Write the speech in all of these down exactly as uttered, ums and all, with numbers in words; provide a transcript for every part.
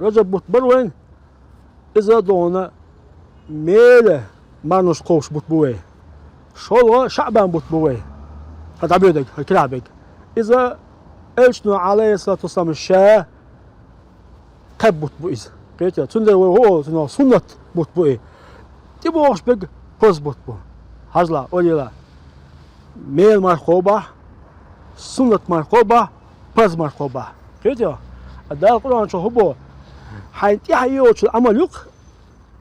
Раджаб бутт бар вайн, иза дона мела мархаш кхобуш бутт бу вай. ШолгӀа ШаӀбан бутт бу вай. Хьа дӀабоьдург, хьа кирахь берг. Иза элчано, Ӏалайхиссалату вассалам, ша кхаьбна бутт бу иза. Кхетий? Цундела вай гӀо олу, цунах суннат бутт бу и. ТӀебогӀуш берг парз бутт бу. Хьажал, олийла. Мела марха кхобахь, суннат марха кхобахь, парз марха кхобахь. Кхетий? Дала Къуръан чохь хӀун боху? Хьайна тӀехь йоцу Ӏамал ю-кх,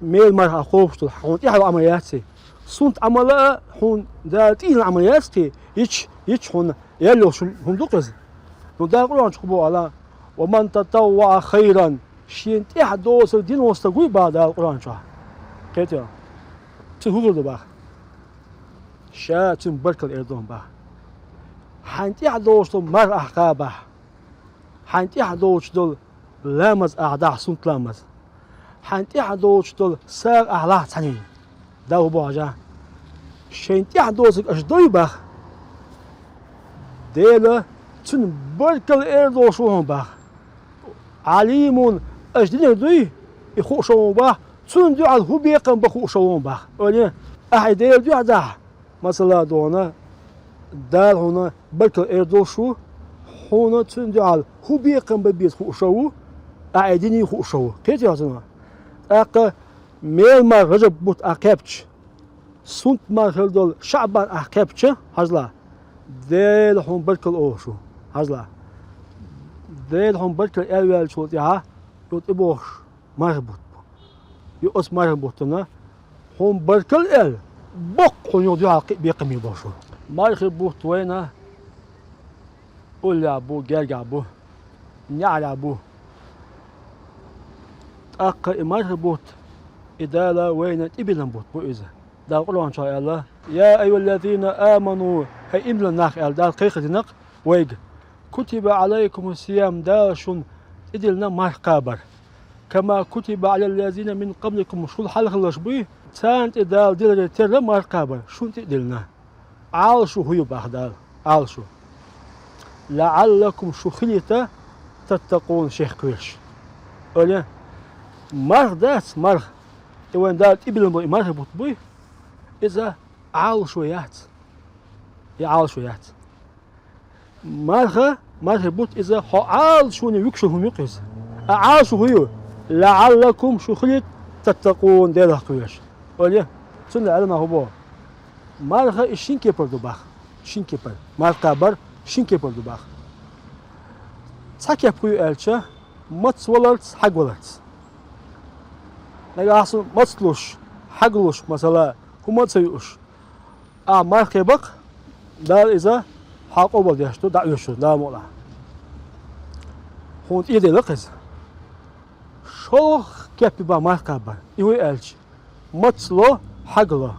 мела марха кхобуш долу, хьуна тӀехь йолу Ӏамал яц и. Суннат Ӏамал а хьуна Дала тӀе йиллина Ӏамал яц-кх и, йича, йича хьуна ял йолуш хӀума ду-кх иза. Ну, Дала Къуръан чохь хӀун боху аьлла: «Ва ман татавваӀа хайран». Шена тӀехь доцург дина волу стаг вуй боху Дала Къуръан чохь. Кхетий? Цуьнан хӀун хир ду боху? Ша цуьнан баркалла эр ду боху. Хьайна тӀехь доцуш долу марха ахь кхабахь. Хьайна тӀехь доцуш долу ламаз ахь дахь, суннат ламаз. Хьайна тӀехь доцуш долу сагӀа ахь лахь цхьаьннан. Дала хӀун боху хьажа? Шайна тӀехь доцург аша дуй боху. Дела цуьнан баркалла эр долуш ву хьуна боху. Ӏалимун, аша динарг дуй, и хууш ву хьуна боху, цунна дуьхьал хӀун бекхам бан хууш ву хьуна боху. Олий, ахь и Дела дуьхьа дахь, масала, дона, Дала хьуна баркалла эр долуш ву, хьуна цунна дуьхьал хӀун бекхам бан беза хууш ву, ахь и динарг хууш ву. Кхетий хьо цунах? ТӀаккха мела марха Раджаб бутт ахь кхаьбча, суннат марха хир долу ШаӀбан ахь кхаьбча, хьажал, Дела хьуна баркалла олуш ву. Хьажал. Дела хьуна баркалла аьлла ваьллачул тӀаьхьа, ю тӀебогӀуш марха бутт бу. Ю оцу марха буттана хьуна баркалла аьлла, боккха хьуна юха дуьхьал кхин а бекхам бан болуш ву. Марха бутт вайна уллехь бу, гергахь бу, неӀарехь бу. ТӀаккха и марха бутт, и Дала вайна тӀебиллина бутт бу иза. Дала Къуръан чохь аьлла: «Я айюхаллазина аману», хӀай ийман диллина нах, аьлла Дала, кхайкхам дина-кх вайга: «Кутиба Ӏалайкумуссиям», Дала шуна тӀедиллина марха кхабар. «Кама кутиба Ӏалаллазина мин къабликум», шул хьалха хилларш буй, царна тӀе Дала диллина терра марха кхабар, шуна тӀе а диллина. Ӏалашо хӀун ю боху Дала? Ӏалашо. «ЛаӀаллакум», шу хилийта, «таттакъун», шех кхоьруш. Олий, марха дац, марха. И вайн Дала тӀебиллина болу и марха бутт буй, иза Ӏалашо яц. И Ӏалашо яц. Марха, марха бутт иза хьо Ӏалашоне вуьгуш хӀума ю-кх иза. А Ӏалашо хӀун ю? «ЛаӀаллакум», шу хилийта, «таттакъун», Делах кхоьруш. Олий, цундела Ӏилманхо боху: марха и шин кепара ду боху. Шин кепара. Марха кхабар шин кепара ду боху. Цхьа кеп хӀун ю аьлча, мацваларца, хьагваларца. Нагахь санна мацлуш, хьаглуш, масала, хӀума а ца юуш, ахь марха кхебакх, Дала иза хьан къобалдеш ду, дӀаоьшур ду, Дала мукъалахь. Хьуна тӀедиллина-кх иза. ШолгӀа кеп ю боху марха кхабар. И хӀун ю аьлча, мацло, хьагло.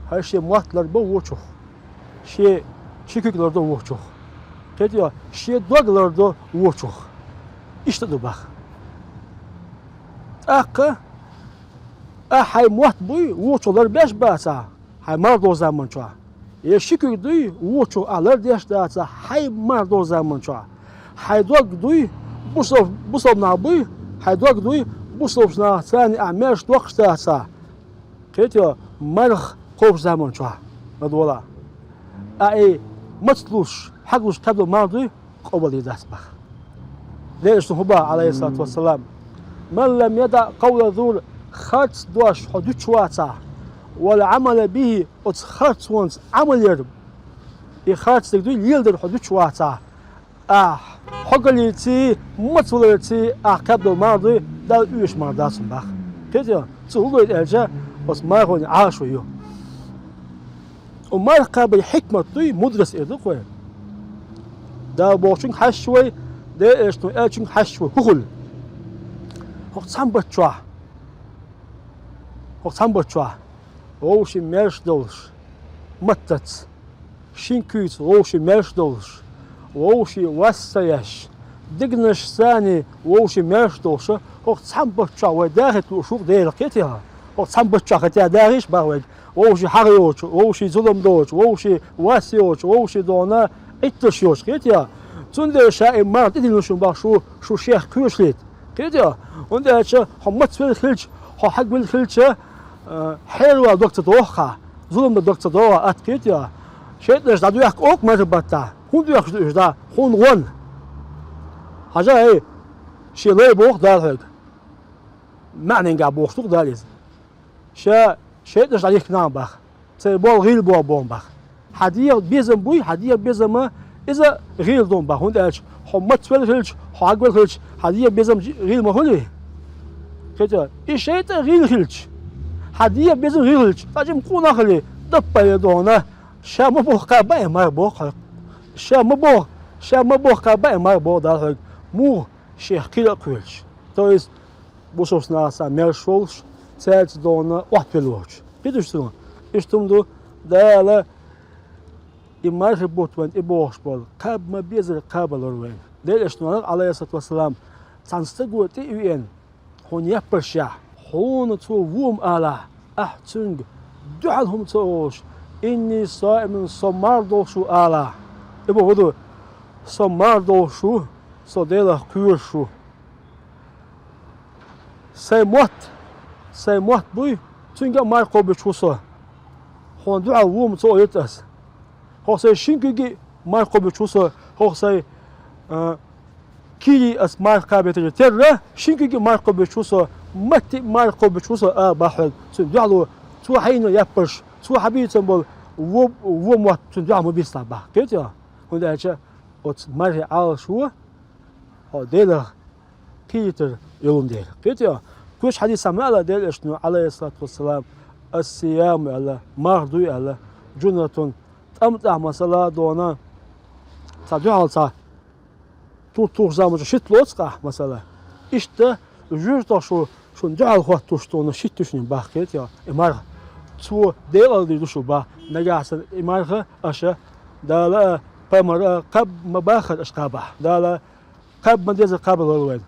ХӀара шен мотт ларбо вочух. Шен ши куьг лардо вочух. Кхетий, шен дог лардо вочух. Иштта ду боху. ТӀаккха ахь хьайн мотт буй, вочух ларбеш бацахь, хьайн марха долчу заман чохь. Я ши куьг дуй, вочух ахь лардеш дацахь, хьайн марха долчу заман чохь. Хьайн дог дуй, бусалба-, бусалба нах буй, хьайн дог дуй, бусалба нах, царна ахь маьрша доккхуш дацахь. Кхетий, марха кхобуш заман чохь ладогӀалахь. Ахь и мацлуш, хьаглуш кхаьбна долу марха дуй, къобалдийр дац боху. Делан Элчано хӀун боху, Ӏалайхиссалату вассалам: «Ман лам ядаӀ къавла зур», харц дош хьо дуьтуш вацахь, «вал Ӏамала бихи», оцу харцонца Ӏамал яр, и харц дерг дуй, леладар хьо дуьтуш вацахь, ахь хьогаллийций, мацваларций ахь кхаьбна долу марха дуй, Далла оьшуш марха дац хӀума боху. Кхетий, цо хӀун гойту аьлча, оцу мархойн Ӏалашо ю. Оцу марха кхабаран хьикмат дуй, мудрость эр ду-кх вай. Дала бохучуьнга хьаьжча вай, Делан Элчано аьллачуьнга хьаьжча вай, хӀун хуьлу? ХӀокху цхьана бутт чохь, хӀокху цхьана бутт чохь вовшийн маьрша долуш, маттаца, шин куьйца вовшийн маьрша долуш, вовшийн вас ца еш, дегнаш санний вовшийн маьрша долуш, хӀокху цхьана бутт чохь вай дахийта лууш ву-кх Делах, кхетий хьо? ХӀокху цхьана бутт чохь хӀетте дахийша боху вайга, вовшийн хьагӀ йоцуш, вовшийн зулам доцуш, вовшийн вас йоцуш, вовшийн дона Ӏиттарш йоцуш, кхетий хьо? Цундела ша и марха тӀедиллина шуна боху шу, шу шех кхоьруш хилийта. Кхетий? ХӀунда аьлча хьо мацвелла хилча, хьо хьагвелла хилча, э, хьеравала дог ца доху хьан, зулам дан дог ца доху хьан, атта, кхетий? ШайтӀанаш дӀадоьхку оцу мархин баттахь. ХӀунда доьхкуш ду уьш дӀа? Хьуна гӀо. Хьажа, эй, шен лай боху Дала хьоьга. МаьӀненгахь бохуш ду-кх Дала иза. Ша шайтӀанаш дӀадихкина боху. Церан болх гӀийла боху боху боху. Хьан дегӀан безам буй, хьан дегӀан безам иза гӀийла ду боху. ХӀунда аьлча хьо мацвелла хилча, хьо хьагвелла хилча, хьан дегӀан безам жи-, гӀийла ма хуьлий? Кхетий? И шайтӀа гӀийла хилча, хьан дегӀан безам гӀийла хилча, цкъачунна къонах а хилий, даппале дона, ша ма боху кхаба а марха боху хьо. Ша ма боху, ша ма боху кхаба а марха боху Дала хьоьга. Муха? Шех кхира а кхоьлуш. То есть бусалба нахаца мерш волуш, цаьрца дона охьатвелла воцуш. Кхетий цунах? Иштта хӀума ду, Дала и мархин бутт вайна тӀебогӀуш болу кхаба ма-беззара кхабалора вайна. Делан Элчано аьлла, Ӏалайхиссалату вассалам, цхьана стага тӀе а веана, хьуна яппаршехь, хьуна цо вон ма алахь, ахь цуьнга дуьхьал хӀума ца олуш, инни саимун, со марха долуш ву алахь. И бохург ду, со марха долуш ву, со Делах кхоьруш ву. Сайн мотт, сайн мотт буй, цуьнга а марха кхобуьйтуш ву со. Хьуна дуьхьал вон ма ца олуьйту ас. ХӀокху сайн шина куьйга а марха кхобуьйтуш ву со, хӀокху сайн, а, кийрий ас марха кхабийтаран терра, шина куьйга а марха кхобуьйтуш ву со, матте а марха кхобуьйтуш ву со, а, боху хьоьга цуьнан дуьхьало, цо хьайна яппарш, цо хьан бийцина болу вон, вон мотт цуьнан дуьхьал ма бийцалахь боху. Кхетий? ХӀунда аьлча оцу мархин Ӏалашо хьо Делах кхийтар йолун дела. Кхетий? Кхечу хьадисехь ма аьлла Делан Элчано, Ӏалайхиссалату вассалам, ас-сияму аьлла, марха дуй аьлла, джуннатун, тӀамтӀахь масала дона, цхьа дуьхьал цхьа тур тухучу заманчохь шийтта лоцу-кх ахь, масала. Иштта жуьжтах шу, шуна дуьхьал хӀоттош долу шийтта ю шуна боху, кхетий, и марха. Цо декъал дийр ду шу боху. Нагахь санна и марха аша Дала а, пайхамар а кхаба ма баххара аша кхабахь. Дала кхаба ма-деззара кхабалора вайна.